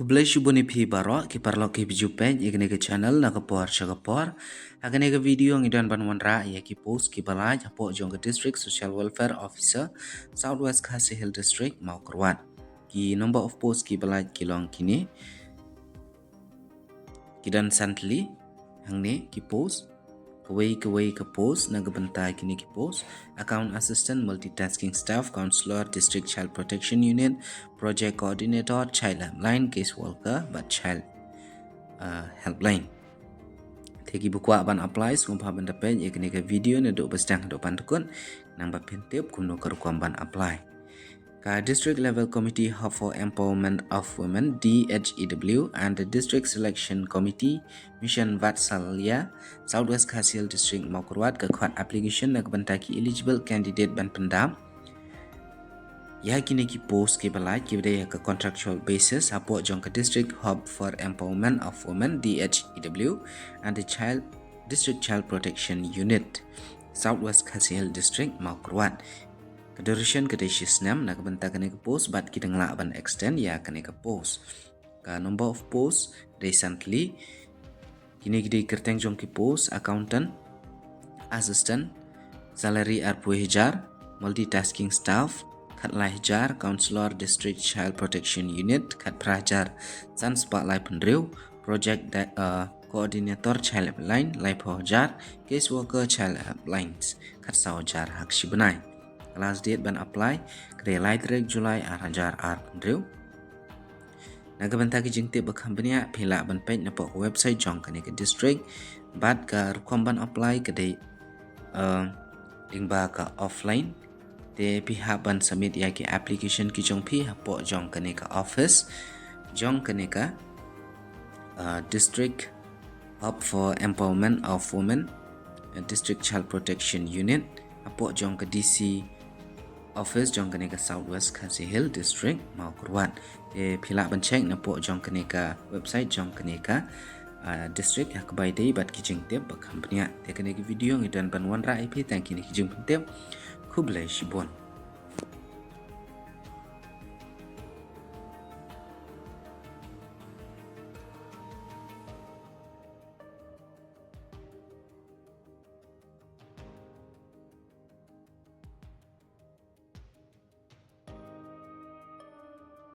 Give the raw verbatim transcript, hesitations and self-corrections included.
Khublei shibun ïa phi baroh ki paralok ki ba ju peit ïa kane ka channel na ka por sha ka por. Ha kane ka video ngi don ban wanrah ïa ki post ki ba lait hapoh jong ka District Social Welfare Officer, South West Khasi Hills District, Mawkyrwat. Ki number of post ki ba lait ki long kine. Ki don san tylli hangne ki post. Kawei kawei ka post na ka bynta kine ki post: Account Assistant, Multitasking Staff, Counselor, District Child Protection Unit, Project Coordinator, Child Helpline, Case Worker bad Child, uh, Helpline. Te ki ba kwah ban apply, sngewbha ban da peit ïa kane ka video naduh ba sdang haduh ban da kut, nang ba phin tip kumno ka rukom ban apply. Ka District Level Committee Hub for Empowerment of Women, D H E W, and the District Selection Committee, Mission Vatsalya, South West Khasi Hills District, Mawkyrwat, ka khot application na ka bynta ki eligible candidate ban pyndap ïa kine ki post ki ba lait ki ba dei ha ka contractual basis hapoh jong ka District Hub for Empowerment of Women, D H E W, and the Child, District Child Protection Unit, South West Khasi Hills District, Mawkyrwat. Ka duration ka dei shi snem na ka bynta kane ka post bad ki dang lah ban extend ïa kane ka post. Ka number of post dei san tylli. Kine ki dei kyrteng jong ki post: Accountant, Assistant, salary arphew hajar; Multitasking Staff, khatlai hajar; Counselor, District Child Protection Unit, khatphra hajar san spah laiphew hynriew; Project Di-, uh, Coordinator, Child Helpline, laiphew hajar; Case Worker, Child Helplines, khatsaw hajar ha ka shi bnai. Ka last date ban apply ka dei lai tarik July ar hajar arphew hynriew. Na ka bynta ki jingtip ba kham bniah, phi lah ban peit napoh ka website jong kane ka district. Bad ka rukom ban apply ka dei, uh, lyngba ka offline. Te phi hap ban submit ïa ki application ki jong phi hapoh jong kane ka office jong kane ka, uh, District Hub for Empowerment of Women, uh, District Child Protection Unit, hapoh jong ka D C office jong kane ka South West Khasi Hills District, Mawkyrwat. Te phi lah ban check napoh jong kane ka website jong kane ka, uh, district ha kaba ïadei bad ki jingtip ba kham bniah. Te kane ka video ngi don ban wanrah ïa phi tang kine ki jingpyntip. Khublei shibun.